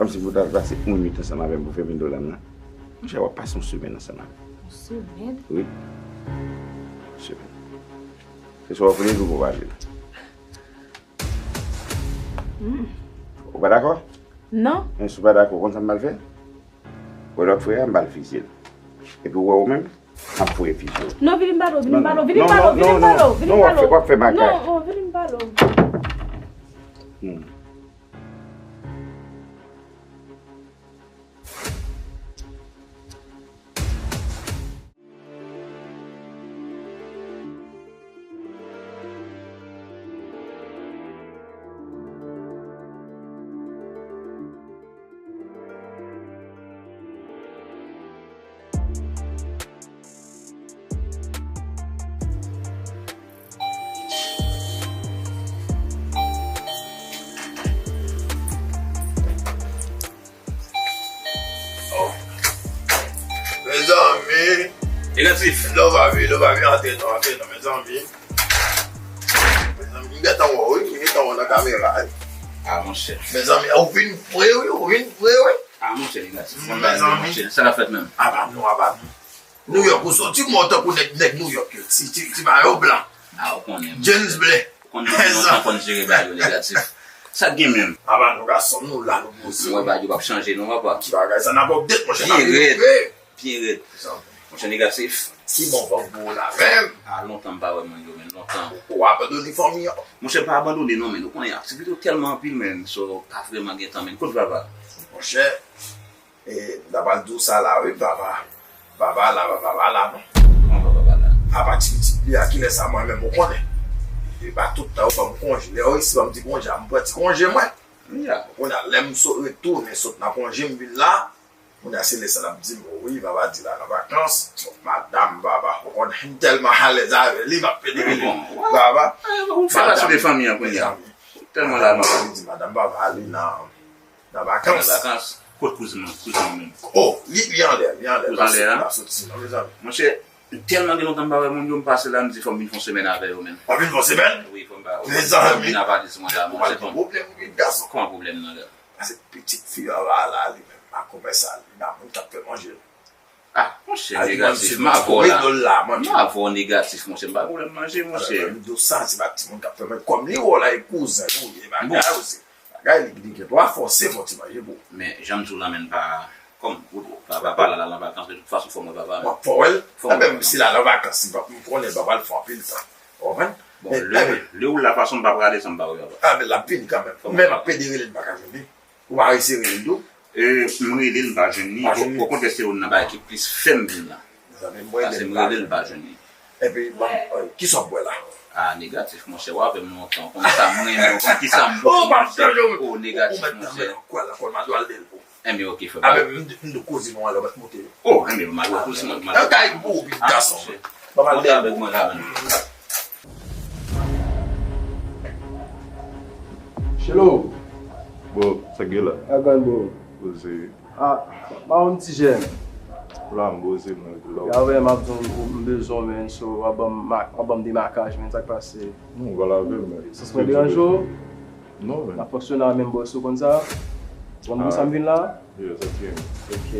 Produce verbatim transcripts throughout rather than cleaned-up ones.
Kòmsi pou w ta pase yon nwit ansanm avè m pou fè vin dola m nan. Monchè, w ap pase yon semèn ansanm avè m. Yon semèn? Wi. Yon semèn. Se sa w vle, wi, pou w pa vle. Hmm. Ou pa dakò? Non. Men si w pa dakò, ou konn sa m pral fè? Wè lòt frè a, m pral fizye l. Epi w wè ou menm, m ap voye fizye w. Non, vini m pale w, vini m pale w, vini m pale w, vini m pale w, vini m pale w. Non, w ap fè, w ap fè makak. Non, vini m pale w. Hmm. Oh. Mezanmi. Negatif. Lè w pa vin, lè w pa vin, antre non, antre non, mezanmi. Mezanmi, m gentan wè w, wi, m gentan wè w nan kamera, wi. Ah, monchè. Mezanmi, ou vin pre, wi, ou vin pre, wi. Ah, monchè, negatif. Mezanmi. Monchè, sa k ap fèt menm? Aba nou, aba nou. Nouyòk, ou soti mò tankou nèg, nèg Nouyòk yo. Ti, ti, ti mayo blan. Ah, ou konnen. Jeans ble. Ou konn depi lontan konn jere bagay yo negatif. Sa k gen menm? Aba nou gason, nou la, nou poze. Mwen bagay yo p ap chanje non, papa. Ti bagay sa n ap update, monchè, n ap vin pre. Byen rèd. Monchè, negatif. Ki bon vag pou ou la menm? Ah, lontan m pa wè moun yo, men lontan. Ou abandone fanmi an? Monchè, m pa abandone non, men ou konnen aktivite yo tèlman anpil, men, so, pa vrèman gen tan, men. Kot vava? Monchè, E, m ta pral di w sa la, wi, papa. Papa la, papa la, non. Kòman papa la? Papa ti pitit li a, kilè sa mwen menm, ou konnen. E pa tout tan, ou ban m konje. Lè yo resi ban m ti konje a, m pran ti konje mwen. Kounye a, lè m so-, retounen sot nan konje, m vin la, kounye a, se lè sa l ap di m, wi, papa di la nan vakans. Madanm, papa, ou konnen, m tèlman alèz avè li, m ap pede rele papa. Ou fè pati de fanmi an kounye a. Tèlman la, non. Li di madanm, papa, li nan Nan vakans. Nan vakans. Kot kouzin mwen? Kouzin mwen menm. Oh, li, li anlè, li anlè. Kouzin anlè a? L ap soti non, mezanmi. Monchè, tèlman gen lontan m pa wè moun yo, m pase la, m di fò m vin fè yon semèn avè yo menm. W ap vin fè yon semèn? Wi, fò m pa, fò m vin nan valiz mwen la, monchè. Ou pral gen pwoblèm, ou gen gason. Kòman pwoblèm nan la? Pase pitit fi a la, li menm, pa konprann sa, li nan moun k ap fè manje. Ah, monchè, negatif, m avè w la. M avè w negatif, monchè, m pa gen pwoblèm manje, monchè. M di w sa, se pa timoun k ap fè manje. Kòm li wè w la, e kouzen ou ye, bagay ou se. Bagay li, li gen dwa fòse fè w ti manje pou ou. Men, jan m di w la, menm pa, kòm, ou, pa, pa, pa la, la, nan vakans, de tout fason, fò m wè papa, men. W ap fè w wè l? Fò m wè papa. Menm si l al nan vakans, li pa, m konnen l pa pral fè anpil tan. Ou konprann? Bon, lè, lè ou la fason m pa prale san m pa wè papa. Ah, men l ap vini kanmenm. Men m ap pede rele l, m pa ka jwenn li. Ou pa resi rele l tou? E, m rele l, m pa jwenn li. Pa jwenn li. Okontrè, se youn nan bagay ki plis fè m vin la. Mezanmi, m rele l, m pa jwenn li. Epi, bon, euh, kisa w ap bwè la? Ah, negatif, monchè, w avè m lontan. Ou konn sa m renmen, ou konn kisa m renmen. Oh, negatif, monchè. Ou mèt nan men ankò la, kòl m a dwal de l pou. Enben, oke, frè. Ah, men, m, m di kouzin nou alò, mèt moute. Oh, enben, m al wè kouzin mwen, m al wè. Kay pou, gason. Ban m al de l pou. Monte avèk mwen la, menm. Chelo. Bro, sa k gen la? Agan, bro. Poze. Ah, ba yon ti jèn. La, m poze, mwen, love. Ya, wè, m ap di w, m bezwen w, men, so, w ap ban m ma-, w ap ban m demakaj, men, sa k pase? Non, w pale avè m, men. Sans mwen deranje w? Non, men. N ap fonksyone a menm bòs ou konn sa? Ou konn pou sa m vin la? Yeah, sa ti. Ok.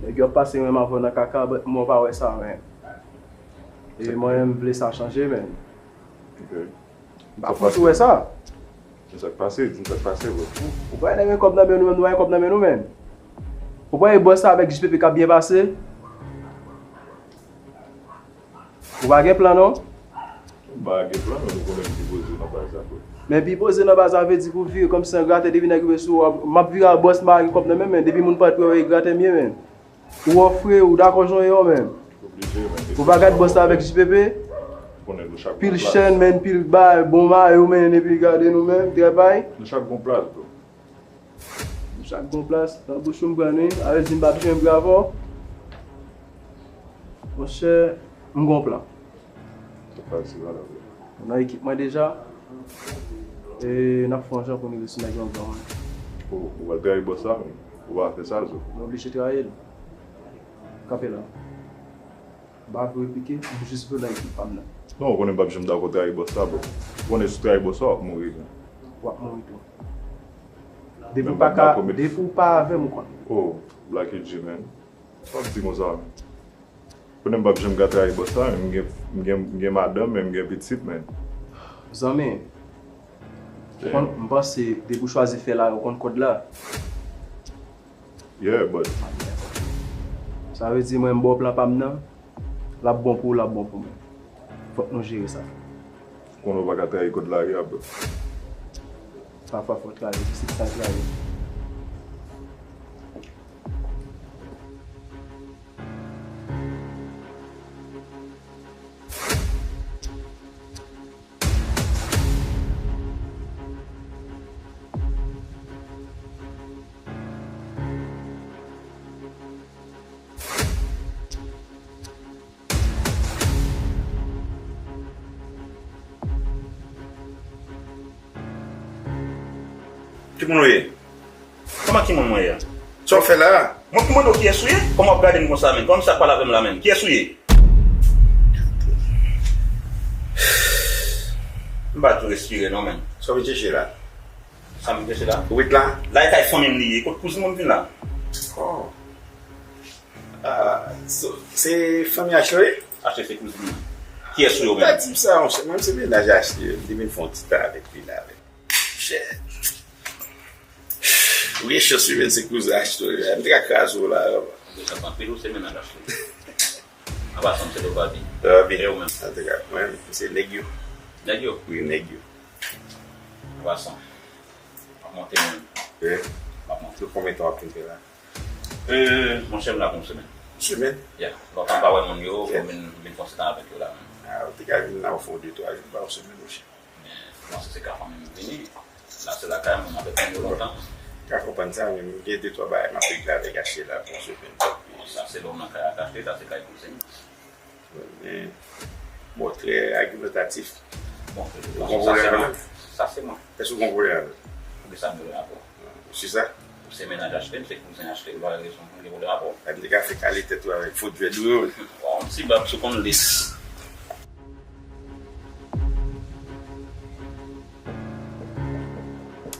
Nèg yo ap pase menm avè w nan kaka, but mwen w pa wè sa, men. E mwen, m vle sa chanje, men. Ok. M pa fouti wè sa. Men sa k pase, di m sa k pase, bro. Ou pa renmen kòb nan men nou menm, nou pa gen kòb nan men nou menm. Ou pa wè bòs la avèk J P P k ap byen pase? Ou pa gen plan, non? M pa gen plan, men nou konnen m depoze nan baz la, bro. Men depoze nan baz la vle di pou vire kòmsi an gratè, depi nèg rive sou ou, m ap vire a bòs, m pa gen kòb nan men m, men depi moun pa t wè w, e gratè m ye, men. Ou ofre, ou dakò jan w ye a menm. Ou pa gad bòs la avèk J P P? Pil chèn, men, pil bay, bon mayo, men, epi gade nou menm, trè bay. Nou chak gon plas, bro. Nou chak gon plas, nan bouch ou m pran wi. Avè di m pa touche m pran avè w. Monchè, m gon plan. Sa pral si valab. Ou nan ekip mwen deja. E n ap fè yon jan pou n rive sou nèg yo anvan mwen. Ou, ou pral trayi bòs la menm? Ou pa fè sa, zo? Mwen oblije trayi l. Kanpe la. M pa vle replike, m jis vle w nan ekip pa m nan. Non, ou konnen m p ap janm dakò trayi bòs la, bro. Ou konnen si w trayi bòs la, w ap mouri, bro. W ap mouri tou. Depi w pa ka, depi w pa avè m, ou konn. Oh, Blacky G, man. Sa w ap di konsa, man? Konnen m p ap janm ka trayi bòs la, men m gen, m gen, m gen madanm, men m gen pitit, man. Zanmi, ou konn, m panse depi w chwazi fè la, ou konn kòd la. Yeah, but sa vle di mwen m ba w plan pa m nan, l ap bon pou ou, l ap bon pou mwen. Fòk nou jere sa. Konnen w pa ka trayi kòd lari a, bro. Pafwa fò w trayi, se sa k trayi. Ki moun ou ye? Kòman ki moun mwen ye a? Sa w fè la a? Mwen ki mande w kiyès ou ye? Kòman w ap gade m konsa menm? Kòman sa k pale avè m la menm? Kiyès ou ye? M pa tou respire non menm. Sa w vin chèche la? Sa m vin chèche la? Ou ret la? La e kay fanmi m li ye. Kot kouzin mwen m vin la? Oh. Ah, so, se fanmi Ashley? Ashley se kouzin mwen. Kiyès ou yo menm? Pa di m sa, monchè. Mwen, se mennaj Ashley. M te vin fè yon ti tan avèk li la, men. Monchè. Ou gen chans, wi, men se kouzen Ashley. M te ka kraze w la. Ou gen chans anpil, ou se mennaj Ashley. An pasan, m se Lova Bi. Lova Bi. E ou menm? Antouka, mwen, m se nèg yo. Nèg yo? Wi, nèg yo. An pasan, m ap monte mwen. Wi. M ap monte. Pou konbyen tan w ap fin fè la? Euh, monchè, m la pou yon semèn. Semèn? Yeah. Lontan m pa wè moun yo, yeah, pou m vin, vin fè yon ti tan avèk yo la menm. Ah, ou te ka vin la, ou fè yon de twa jou, pa yon semèn, monchè. Men, m panse se ka fanmi m vini. La, se lakay mwen, m avèk moun yo lontan. Ka konprann sa, men m gen de twa bagay m ap regle avèk Ashley la pou yon semèn. Bon, sa se lè w nan kay ak Ashley, sa se kay kouzin. Men, bon, trè agimantatif. Bon, ou gon pwoblèm avè l? Sa se mwen. Èske ou gon pwoblèm avè l? Poukisa m gen pwoblèm avè w? Ou si sa? Ou se mennaj Ashley, m se kouzen Ashley, ou pa gen rezon pou m gen pwoblèm avè w. M te ka fè kale tèt ou avèk fo djwèt ou yo. Waw, yon ti bab sou konn lis.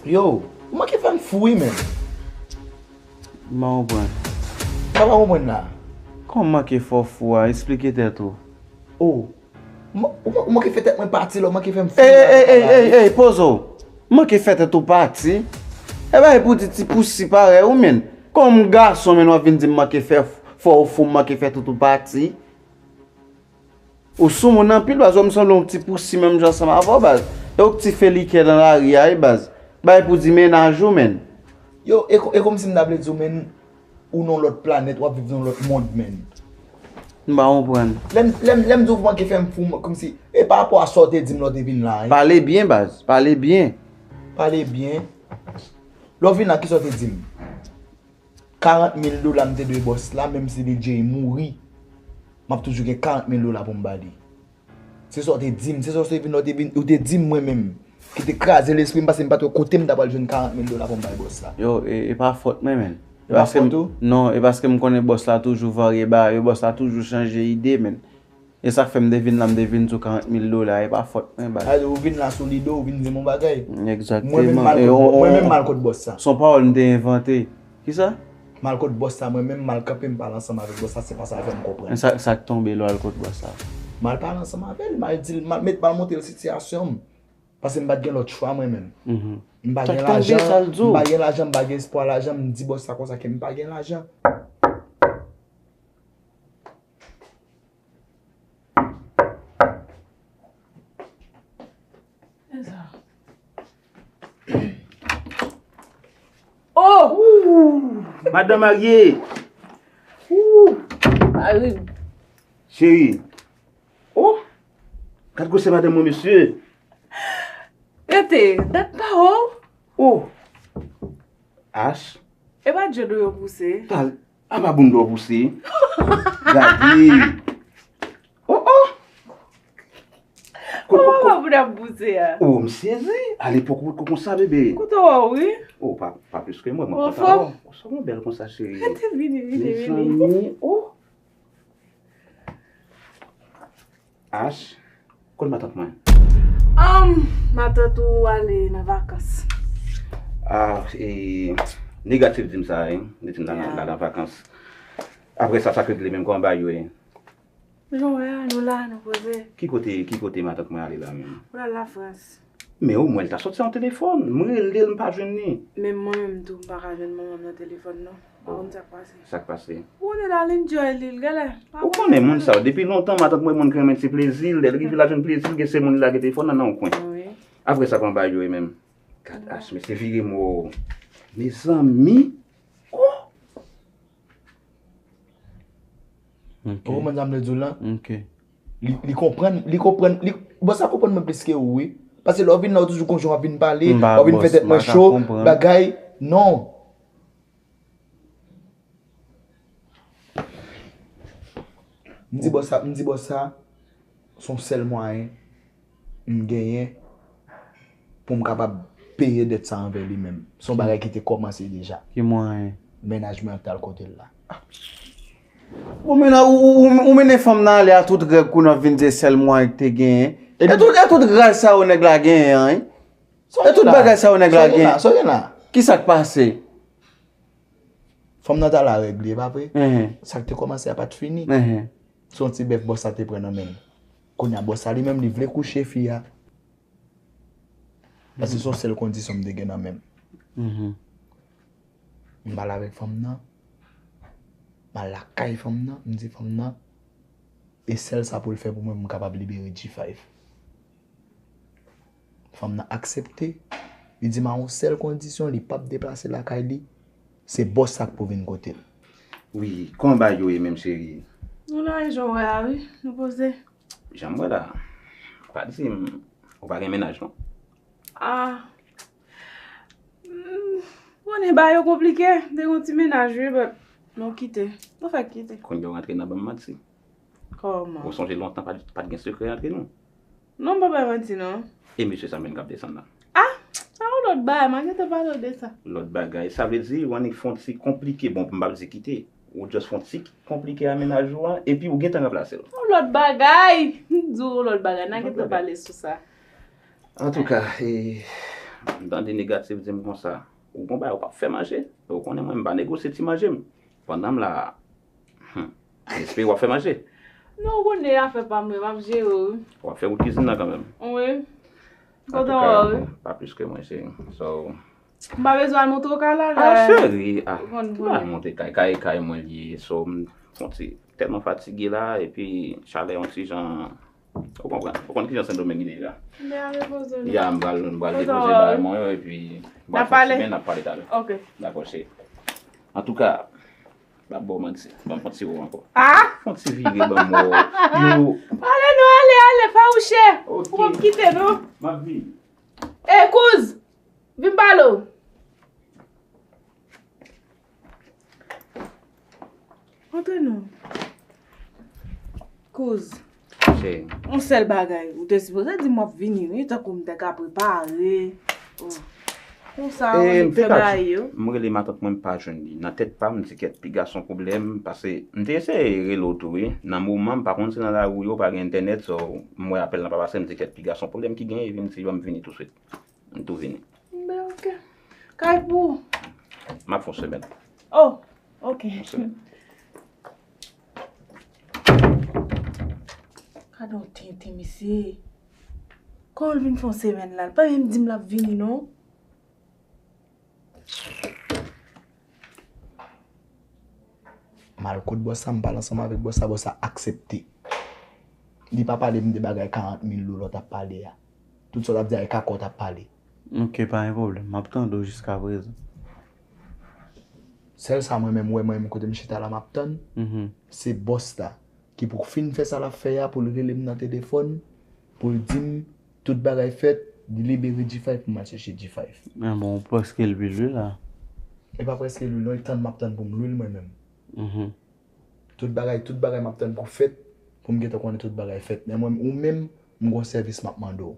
Yo, ou manke fè m fou wi, menn. M pa konprann. Sa w pa konprann la? Kòman manke fè w fou a? Esplike tèt ou. Oh. M, ou, ou manke fè tèt mwen pati la, ou manke fè m fou. Ey, ey, ey, ey, ey, poze w. Manke fè tèt ou pati? E pa e pou di ti pousi parèy ou, menn. Kòm gason, menn, w ap vin di m manke fè, fè w fou, m manke fè tèt ou pati. Ou soumoun anpil, baz, w ap sanble yon ti pousi menm jan ansanm avè w, baz. E w k ti felikè nan lari a, wi, baz. Bay pou di mennaj ou, menn. Yo, e ko-, e kòmsi m ta vle di w, menn, ou nan yon lòt planèt, w ap viv nan yon lòt mond, menn. M pa konprann. Lè m, lè m, lè m di w manke fè m fou, kòmsi, e pa rapò a sa w te di m lè w te vin la, wi. Pale byen, baz. Pale byen. Pale byen. Lè w vin la, kisa w te di m? Karant mil dola m te dwe bòs la, menm si Lil Jay mouri, m ap toujou gen karant mil dola pou m ba li. Se sa w te di m, se sa w te vin, w te vin, ou te di m mwen menm, ki te kraze lespri m, paske m pa t wè kote m ta pral jwenn karant mil dola pou m bay bòs la. Yo, e, e pa fòt mwen, menn. E pa fòt ou? Non, e paske m konnen bòs la toujou varye bagay, bòs la toujou chanje ide, menn. E sa k fè m te vin la, m te vin sou karant mil dola, e pa fòt mwen, baz. Sa vle di ou vin la sou lide, ou vin di m yon bagay. Egzakteman. Mwen menm m al kot, mwen menm m al kot bòs sa. Se yon pawòl m te envante. Kisa? M al kot bòs sa, mwen menm m al kanpe, m pale ansanm avèk bòs sa, se pa sa fè m konprann. Men sa, sa k tonbe lè w al kot bòs sa? M al pale ansanm avè l, m al di l, m al met, m al montre l sitiyasyon m. Paske m pa t gen lòt chwa mwen menm. M pa gen lajan, m pa gen lajan, m pa gen espwa lajan, m di bòs sa konsa ke m pa gen lajan. Oh! Ooh! Madanm marye! Ooh! Mari m. Cheri! Oh! Gad gwosè madanm mwen, mesye! Rete, dat pa wè w. Oh! Ach! E pa djòd ou yo pouse? Tal, apa bounda w pouse? Gade! Oh, oh! Ko-, ko-, ko-, apa bounda ap pouse a? Oh, m sezi! Alepòk ou potko konsa, bebe! M kontan wè w, wi. Oh, pa, pa plis ke mwen, mwen kontan wè w. Ou sot bèl konsa, cheri. Rete, vini, vini, vini. Mezanmi, oh! Ach, kot matant mwen? Ahn, matant ou ale nan vakans. Ah, e, negatif di m sa, wi. Li di m la, la, la nan vakans. Apre sa, sa k regle menm, kòman bagay yo ye? Jan w wè a, nou la, nou poze. Ki kote, ki kote matant mwen ale la menm? Ou la Lafrans. Men omwen, l ta sòti yon telefòn. M rele l, m pa jwenn li. Menm mwen menm tou, m pa ka jwenn manman m nan telefòn, non. M pa konn sa k pase. Sa k pase? Ou konnen l al enjoy li, l genlè. Ou konnen moun sa yo. Depi lontan, matant mwen, moun ki renmen ti plezi l. Lè l rive la, jwenn plezi l, gen se moun li lage telefòn nan nan yon kwen. Wi. Apre sa, kòman bagay yo ye menm? Gad ach, mesye vire mò. Mezanmi. Oh! Ok. Ou konprann sa m vle di w lan? Ok. Li, li konprann, li konprann, li, bòs la konprann mwen plis ke ou, wi. Paske lè w vin la, ou toujou kontan, w ap vin pale, w ap vin fè tèt mwen cho, bagay, non. M di bòs sa, m di bòs sa, se yon sèl mwayen m genyen pou m kapab peye dèt sa anvè li menm. Se yon bagay ki te kòmanse deja. Ki mwayen? Mennaj mwen an t al kote l la. Ou mennen, ou, ou, ou, ou mennen fanm nan ale a tout règ kounye a w vin di se sèl mwayen ki te genyen. E tout, e tout raj sa yo nèg la genyen an, wi. E tout bagay sa yo nèg la genyen. Sa w gen la? Ki sa k pase? Fanm nan t al a règ li, e pa vre? Sa k te kòmanse a pa t fini. Se yon ti bèf bòs la te pran nan men l. Kounye a bòs la li menm li vle kouche fi a. Paske se yon sèl kondisyon m te gen nan men m. M pale avèk fanm nan. M al lakay fanm nan, m di fanm nan, e sèl sa pou l fè pou mwen pou m kapab libere G five. Fanm nan aksepte. Li di m a yon sèl kondisyon, li p ap deplase lakay li. Se bòs sa k pou vin kote l. Wi, kòman bagay yo ye menm cheri? Nou la, e jan w wè a, wi. Nou poze. Jan m wè la, pa di m, ou pa gen mennaj, non? Ah. Mm, konnen bagay yo konplike. M te gen yon ti mennaj, wi, but nou kite. Nou fèk kite. Kounye a w rantre nan ban m manti. Kòman? Ou sonje lontan pa t, pa t gen sekrè antre nou? Non, m pa bay manti, non. E mesye sa menm k ap desann la? Ah! Sa yon lòt bagay, m a gentan pale w de sa. Lòt bagay, sa vle di, w annik fè yon ti konplike. Bon, m p ap di kite. Ou just fè yon ti konplike a mennaj ou an, epi ou gentan ranplase l. Yon lòt bagay! M di w yon lòt bagay, n a gentan pale sou sa. Antouka, e, m tande negatif di m konsa, ou gon bagay ou p ap fè manje. Ou konnen mwen, m pa negosye ti manje m. Pandan m la a, hmm, m espere w ap fè manje. Non, ou konnen afè pa m, m ap jere w, wi. W ap fè wout kizin nan kanmenm. Wi. M kontan wè w, wi. Antouka, pa plis ke mwen, cheri. So, m pa bezwen al montre w kay la, la. Ah, cheri, ah, ki bagay montre kay, kay, kay mwen li ye. So, m, m tèlman fatige la, epi chalè yon ti jan, ou konprann, ou konn kijan Sendomeng ye deja. Ya, m pral, m pral depoze bagay mwen yo, epi m pral fè yon ti men, n ap pale talè. Ok. Dakò, cheri. Antouka, m ap ba w manti. Ban m fè yon ti wo ankò. Ah! Fè yon ti vire, ban m wo. Yo. Ale non, ale, ale, fawouchè. Ok. Ou p ap kite, non. M ap vini. E, kouz! Vin pale w. Antre non. Kouz. Cheri. Yon sèl bagay, ou te sipoze di m w ap vini, wi, tankou m te ka prepare. Oh. Konsa, ou annik fè bagay yo. M rele matant mwen, m pa jwenn li. Nan tèt pa m, m di kèt, piga se yon pwoblèm, paske m te eseye rele w tou, wi. Nan moman, m pa konn si nan lari w ye, pa gen entènèt, so, m wè apèl lan pa pase, m di kèt, piga se yon pwoblèm ki genyen, epi m di, ban m vini touswit. M tou vini. Ben, ok. Kay pou ou? M ap fè yon semèn. Oh, ok. Yon semèn. Gade yon tenten, mesye. Kòman l vin fè yon semèn la? L pa menm di m l ap vini, non. M al kot bòs la, m pale ansanm avèk bòs la, bòs la aksepte. Li pa pale m de bagay karant mil dola w t ap pale a. Tout sa w t ap di a, e kaka w t ap pale. Ok, pa gen pwoblèm. M ap tande w jiskaprezan. Sèl sa mwen menm, wè mwen menm kote m chita la, m ap tann, se bòs la ki pou fin fè sa l ap fè a, pou l rele m nan telefòn, pou l di m tout bagay fèt, li libere G five pou m al chèche G five. Men bon, ou prèske lwi l wi la. E pa prèske lwi l non, e tann m ap tann pou m lwi l mwen menm. Tout bagay, tout bagay m ap tann pou fèt, pou m gentan konnen tout bagay fèt. Men mwen, ou menm, m gon sèvis m ap mande w.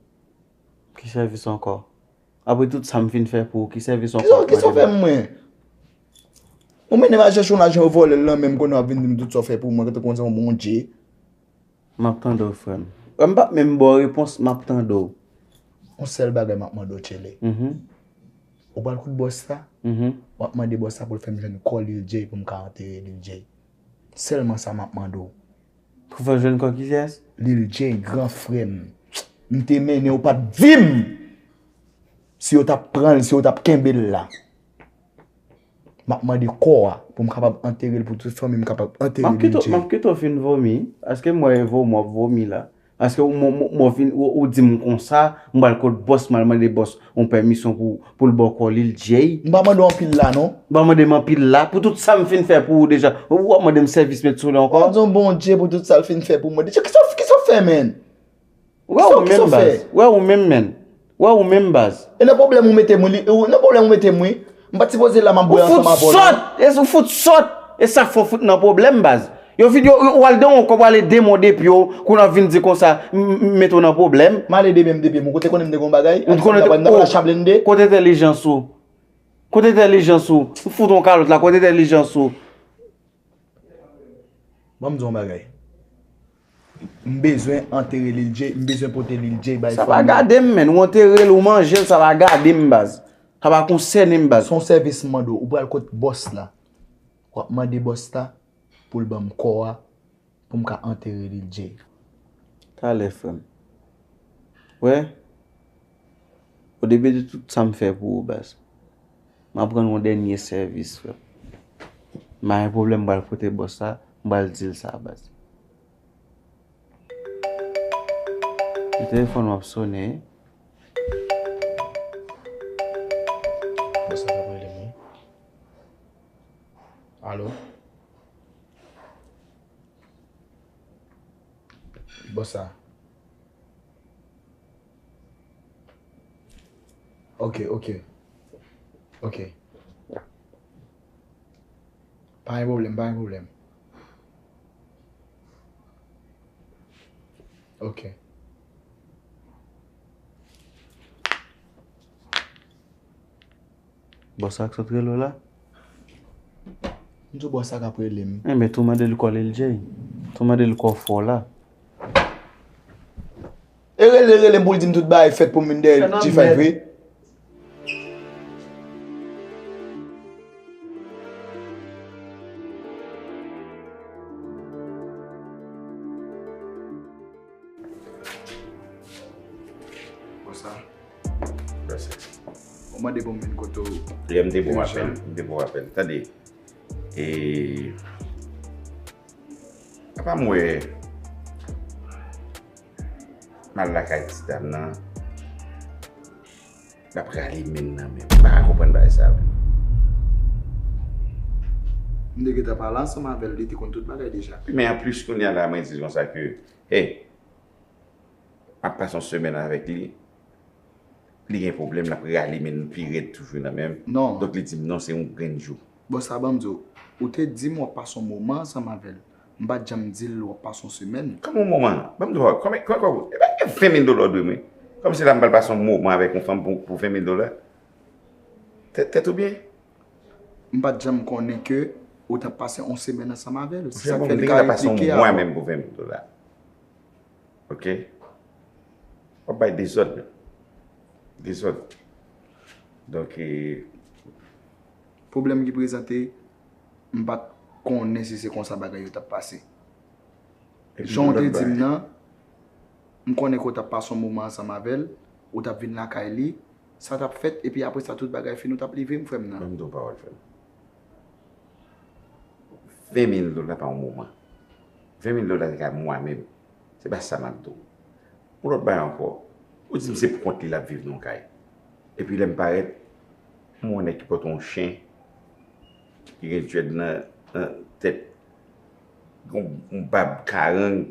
Ki sèvis ankò? Apre tout sa m fin fè pou ou, ki sèvis ankò w ap mande m? Kisa w fè m mwen? Ou mennen m al chèche yon lajan, yo vòlè l nan men m, kounye a w ap vin di m tout sa w fè pou mwen, tankou w se yon Bondye. M ap tande w, frè m. M p ap menm ba w repons, m ap tande w. Yon sèl bagay m ap mande w, Tchele. Mhm. Ou pral kot bòs la, Mhm. w ap mande bòs la pou l fè m jwenn kò Lil Jay pou m ka antere Lil Jay. Sèlman sa m ap mande w. Pou fè jwenn kò kiyès? Lil Jay, gran frè m. M te mennen, ou pa t di m si yo t ap pran l, si yo t ap kenbe l la. M ap mande kò a pou m kapab antere l, pou tout fanmi m kapab antere M ap kite Lil w- m Jay. ap kite w fin vomi. Paske m wè vomi w ap vomi la. Paske w, w, w, w fin, w, w di m konsa, m pral kot bòs, m al mande bòs yon pèmisyon pou, pou l ba w kò Lil Jay. M pa mande w anpil la, non. M pa mande m anpil la. Pou tout sa m fin fè pou ou deja, w ap mande m sèvis met sou li ankò? Pardon Bondye pou tout sa l fin fè pou mwen. Deja, kisa, kisa w fè, menn? Wè Kisa, ou kisa menm w fè? Baz. Wè ou menm, menn. Wè ou menm, Baz. E nan pwoblèm ou mete m, wi, li- ou- nan pwoblèm ou mete m, wi. M pa t sipoze la, m ap Ou bwè fout ansanm avè w, non. Sòt! E ou fout sòt! E sa fè w fout nan pwoblèm, Baz. Yo vin, yo, yo, w al de yon kòb, w al ede m, w ede pye w, kounye a w vin di konsa, m, m, m mete w nan pwoblèm. M al ede menm de pye m, ou te konnen m te gen yon bagay? Ou te konnen Nan, nan, nan, oh, la chablende. Kote entèlijans ou? Kote entèlijans ou? M fout yon kalòt la, kote entèlijans ou? Ban m di w yon bagay. M bezwen antere Lil Jay, m bezwen pote Lil Jay bay Sa pa fanmi. Gade m, menn. Ou antere l, ou manje l, sa pa gade m, Baz. Sa pa konsène m, Baz. Se yon sèvis m mande w. Ou pral kot bòs la. W ap mande bòs la pou l ban m kò a, pou m ka antere Lil Jay. Talè, frè m. Wè? Au début de tout sa m fè pou ou, Baz. M ap rann yon dènye sèvis, frè m. M pa gen pwoblèm, m pral kote bòs la, m pral di l sa, Baz. Telefòn w ap sonnen. Bòs la t ap rele m, wi. Alo? Bòs la. Ok, ok. Ok. Pa gen pwoblèm, pa gen pwoblèm. Ok. Bòs la k sot rele w la? M di w bòs la k ap rele m. Enben, tou mande l kò Lil Jay. Tou mande l kò fò la. E rele, rele m pou l di m tout bagay fèt pou m vin dèyè G five, wi. Bòs la. Ou mande pou m vin kote w. Lè m te bon apèl, m te bon apèl. Tande. E apa m wè m al lakay ti dam nan. L ap rale men l nan men m. M pa ka konprann bagay sa a menm. M te gentan pale ansanm avè l, li te konn tout bagay deja. Men anplis kounye a la mwen di l konsa ke, hey, m ap pase yon semèn avèk li. Li gen pwoblèm, l ap rale men l pi rèd toujou nan men m. Non. Donk li di m non, se yon grenn jou. Bon, sa ban m di w, ou te di m w ap pase yon moman ansanm avè l. M pa t janm di l w ap pase yon semèn. Kòman yon moman? Ban m di w, kòman, kòman, kòman, e pa ven mil dola w dwe m, wi. Kòmsi la m pral pase yon moman avèk yon fanm pou, pou ven mil dola? Tèt, tèt ou byen? M pa t janm konnen ke ou t ap pase yon semèn ansanm avè l. Se sa k fè li ka replike a. Mwen menm pou ven mil dola. Ok? W ap bay dezòd menm. Dezòd. Donk, e, pwoblèm ki prezante, m pa t konnen si se konsa bagay yo t ap pase. Jan w te di m nan, m konnen ke w t ap pase yon moman ansanm avè l, ou t ap vin lakay li, sa t ap fèt, epi apre sa, tout bagay fini, ou t ap livre m, frè m nan. Ban m di w pawòl, frè m. Ven mil dola pa yon moman. Ven mil dola se ka mwa menm. Se pa sa m ap di w. Yon lòt bagay ankò. Ou di m se pou kont li l ap viv nan yon kay. Epi lè m parèt, m wè yon nèg ki pote yon chen, ki gen djèd nan, nan tèt, yon, yon bab karang,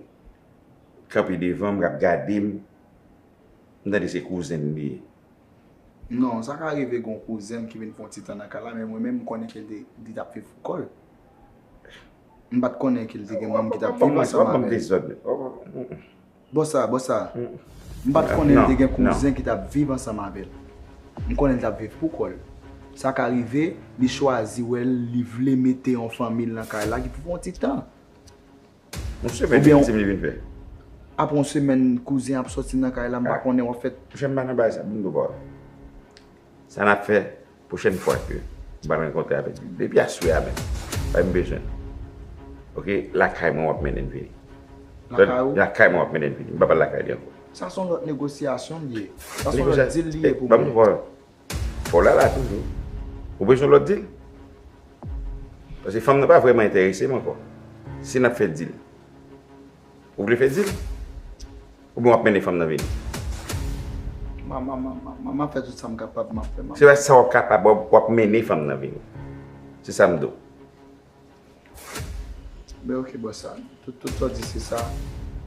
kanpe devan m, k ap gade m. M tande se kouzen m li ye. Non, sa ka rive gen yon kouzen m ki vin fè yon ti tan nan kay la, men mwen menm, m konnen ke li te, li t ap viv pou kò l. M pa t konnen ke li te gen manm ki t ap viv ansanm avè l. Bòs sa, bòs sa. M pa t konnen li te gen kouzen ki t ap viv ansanm avè l. M konnen li t ap viv pou kò l. Sa ka rive, li chwazi wè l, li vle mete yon fanmi l nan kay la ki pou fè yon ti tan. Yon semèn li di m li vin fè. Apre yon semèn, kouzen ap sòti nan kay la, m pa konnen w ap fè. Monchè, m pa nan bagay sa, m di w pawòl. Sa n ap fè, Pwochèn fwa ke m pral rankontre avèk li, depi aswè a menm, bay m bezwen. Oke, lakay mwen w ap mennen l vini. Lakay ou? Lakay mwen w ap mennen l vini. M p ap al lakay li ankò. Sa se yon lòt negosyasyon li ye. Sa se yon lòt dil li ye pou mwen. Ban m fè w la la toujou. Ou bezwen lòt dil? Paske fanm nan pa vrèman enterese m ankò. Si n ap fè dil, ou vle fè dil? Oubyen w ap mennen fanm nan vini? M a, m a, m a, m a, m a fè tout sa m kapab, m ap fè, m ap. Se pa sa w ap kapab, w ap, w ap mennen fanm nan vini. Se sa m di w. Ben oke bòs sa. Tout, tout sa w di se sa.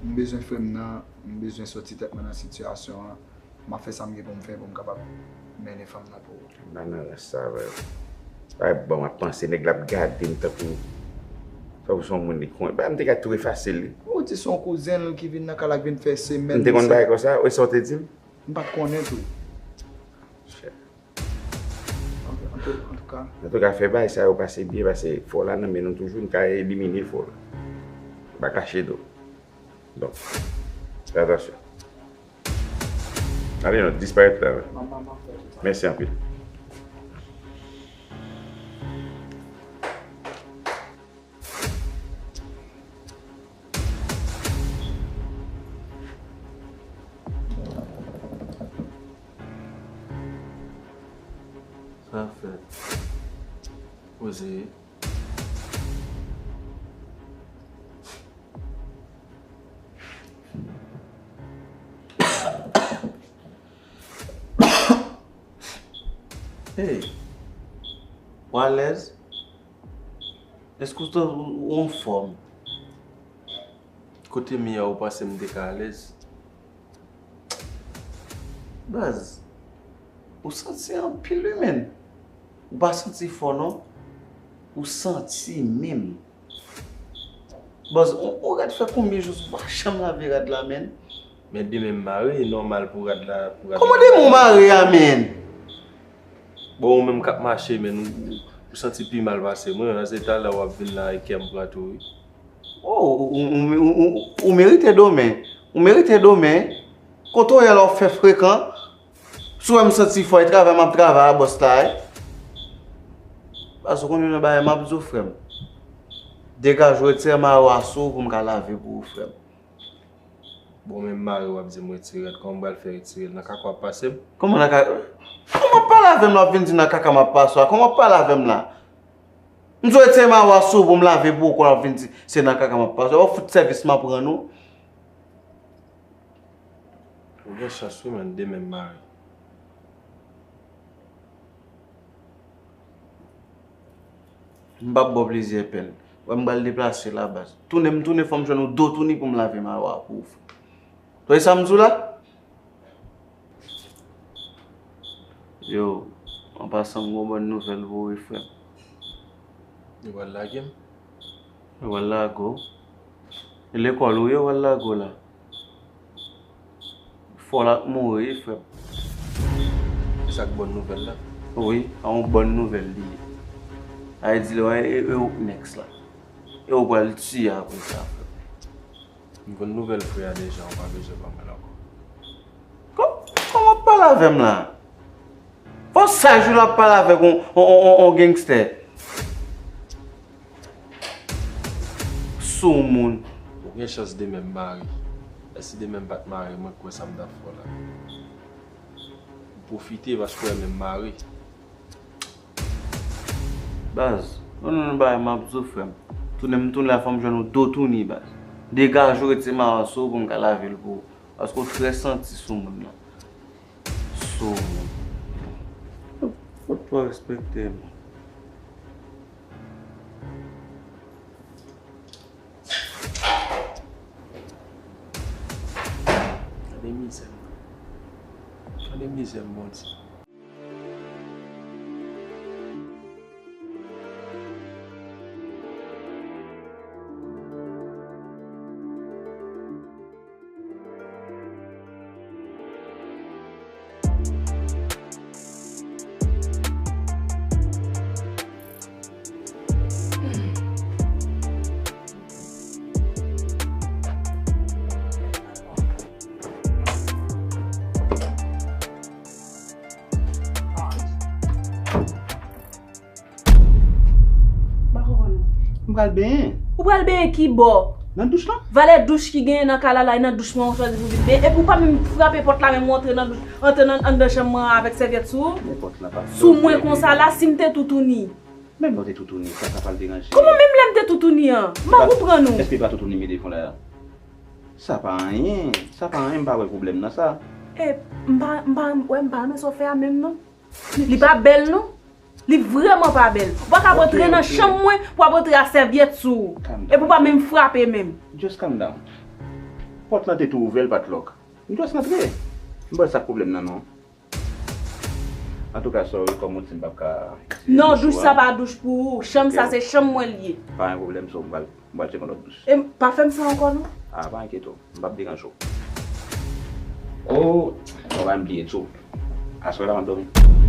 M bezwen frè m nan, m bezwen sòti tèt mwen nan sitiyasyon an. M ap fè sa m gen pou m fè pou m kapab mennen fanm nan pou ou. M pa nan rans sa, frè. Ay, bon, m ap panse, nèg la ap gade m tankou, tankou se yon moun li konnen. Bagay m te ka tou efase l, wi. Ou di se yon kouzen l ki vin nan kay la, k vin fè semèn. M te konn bagay konsa, e sa w te di m? M pa t konnen tou. Chè. Antouka. Antouka, fè bagay sa yo pase byen, pase fò la nan men nou toujou, n ka elimine fò la. M pa kache do. Donk, fè atansyon. Ale non, disparèt la. Mèsi anpil. Sa fèt. Poze. Hey, ou alèz? Èske w, ou anfòm? Kote m ye a, ou panse m te ka alèz? Baz, ou santi anpil wi menn. Ou pa santi fò non. Ou santi menm. Baz, ou, ou rad fè konbyen jou ou pa janm lave rad la menn? Men demen m mare, e nòmal pou rad la, pou rad la. Kòman demen w mare a menn? Bon, ou menm k ap mache menn, ou, ou, ou santi pi mal pase mwen, an se talè w ap vin la e kè m pran tou wi. Oh, ou, ou, ou, ou, ou, ou merite domen. Ou merite domen. Kote w ye la w fè frekan. Si w wè m santi fò, e travay m ap travay a bòs la, wi. Baz ou konn youn nan bagay m ap di w, frè m. Degaje w, retire mayo a sou w pou m ka lave pou ou, frè m. Bon, men mare w ap di m retire l, kòman m pral fè retire l? Nan kaka w ap pase m? Kòman nan kaka? Kòman w ap pale avè m la, w ap vin di nan kaka m ap pase w a? Kòman w ap pale avè m la? M di w retire mayo a sou w pou m lave pou ou, kounye a w ap vin di se nan kaka m ap pase w a. W ap fout sèvis m ap rann ou. Ou gen chans wi, man, demen m mare. M p ap ba w plizyè pèn. Wè m pral deplase la, baz. Tounen m tounen, fò m jwenn yon do touni pou m lave mayo a pou ou. Tande sa m di w la? Yo, an pasan, m gen yon bòn nouvèl pou ou wi, frè m. Yo pral lage m? Yo pral lage w. E lekòl ou ye, yo pral lage w la. Fò l ap mouri, frè m. Se sa k bòn nouvèl la? Wi, a yon bòn nouvèl li ye. A vle di, lè w e, e, e ou k nèks la. E ou pral tiye apre sa, frè m. M konn nouvèl frè a deja, ou pa bezwen ban mwen l ankò. Kò-, kòman w ap pale avè m la? Fò saj ou l ap pale avèk on, on, on, on, on gangstè. Soumoun. Ou gen chans demen m mare. Èske demen m pa t mare, mwen kwè sa m t ap fè w la. M pwofite paske w wè men m mare. Baz, non, non, non, bagay m ap di w, frè m. Tounen m tounen la, fò m jwenn yon do touni, baz. Degaje w, retire mayo a sou w pou m ka lave l pou ou. Paske w trè santi sou moun nan. Sou moun. Fòk w respekte m. Gade mizè m. Gade mizè m, Bondye. M pral benyen. Ou pral benyen ki bò? Nan douch lan. Valè douch ki genyen nan kay la la, e nan douch mwen ou chwazi pou vin benyen. Epi ou pa menm frape pòt la, menm ou antre nan douch, antre nan anndan chanm mwen avèk sèvyèt sou ou. Men pòt la pa. Sou mwen konsa la, si m te toutouni. Menm lè w te toutouni, sa sa pral deranje. Kòman menm lè m te toutouni an? M pa konprann ou. Èske pa toutouni m mete fon la? Sa pa anyen. Sa pa anyen, m pa wè pwoblèm nan sa. E, m pa, m pa, wè, m pa renmen sa w fè a menm non. Li pa bèl non. Li vrèman pa bèl. Ou pa ka antre nan chanm mwen pou ap antre ak sèvyèt sou ou. Epi ou pa menm frape menm. Just calm down. Pòt lan te tou ouvè, l pa t lòk. M just antre. M pa wè sa k pwoblèm nan non. Antouka, sorry, kòm ou di m p ap ka itilize Non, douch douch ou sa a. Pa douch pou ou. Chanm sa se chanm mwen l ye. Pa gen pwoblèm, so m pral, m pral tcheke yon lòt douch. E m pa fè m sa ankò non. Ah, pa enkyete w. M p ap deranje w. Oh, mwen pa bliye tou. Aswè la m ap dòmi.